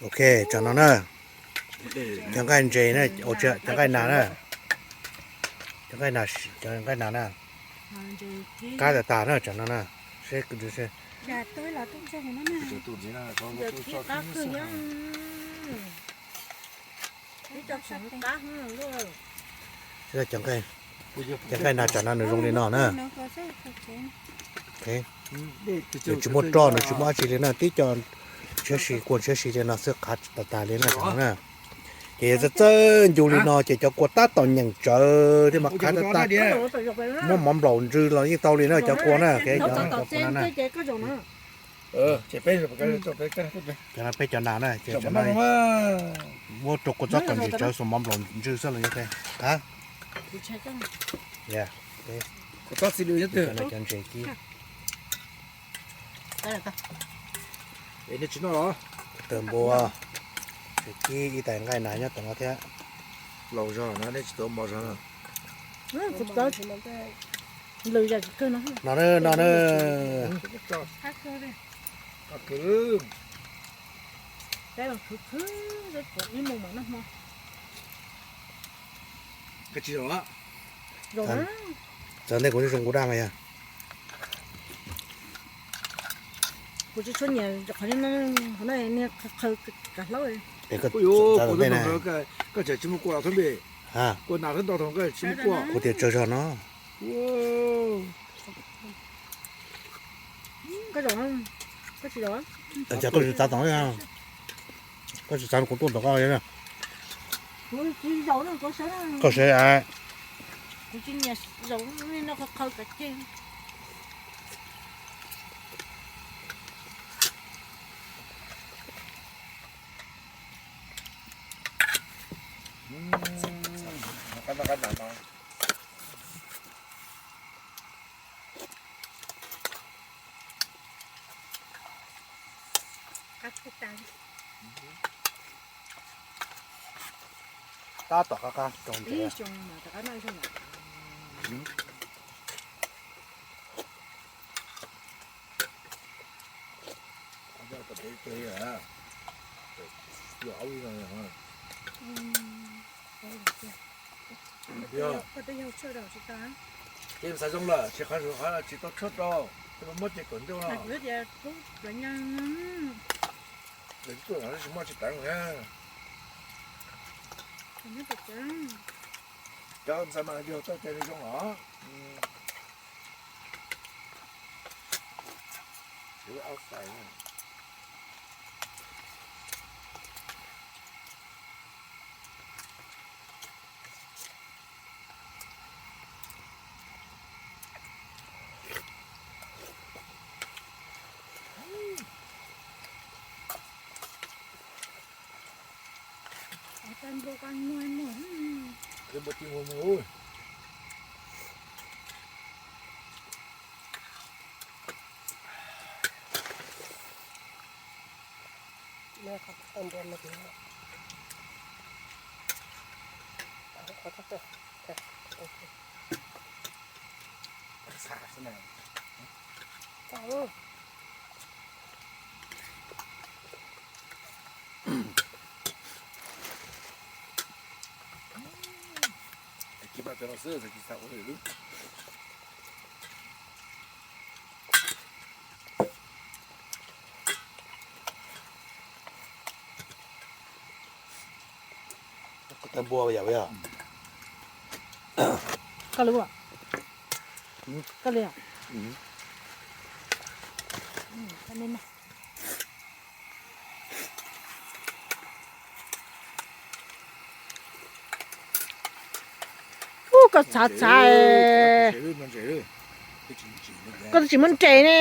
Ok, tsam no na, cov nqaij ntses na, cov nqaij nas na, cov nqaij nas, cov nqaij nas na, qab tas tas na, tsam no na, seb. Cov nqaij nas tsam no nws zoo li no na. Nws tsis muaj roj, nws tsis muaj dab tsi li na, tib co ntshiab si, kua ntshiab si li no xwb, qab tas tas li na, tsam no na. Ces yog txawj txawj ncu li no ces cov kua tab tom nyeem tsawv thiab mas qab tab tas. Muab mov nplaum ntsw los yeej tau li na cov kua na. Cov no peb cov nas na, muab rau kua txob kom ntsws tsawv, xuas mov nplaum ntsw xwb los yog. Cov ntses kib, tawg npua, tseem kib ib tais nqaij nas nyob tom no thiab. Laus zog no nej tsis tau mos zog no. No na. Txawm ntej kuv zoo kuv daj yog. Kuv tsis tshua nyiam qhov no, qhov kav hlaub. Koj tseem tsis muaj kua los thoob npe, kua nas thoob ntau thaum koj tsis muaj kua. Kuv tias tsawg zog no. Koj tsis txav tom, koj tsis txav kuv tuaj tom koj. Koj saib. Tab tom qab qab rau ntsev. Ces xav zoo lawm tsis qhov, tsis tau tshuaj rau, ces muab ces kom ncauj no. Tsis muaj tsis teev. Cov ntxhais mas yog tau cai zoo os. Tawg npua yam yog. Koj li, koj li. Ub, koj txhav txhav, koj twb tsis muab nres ne.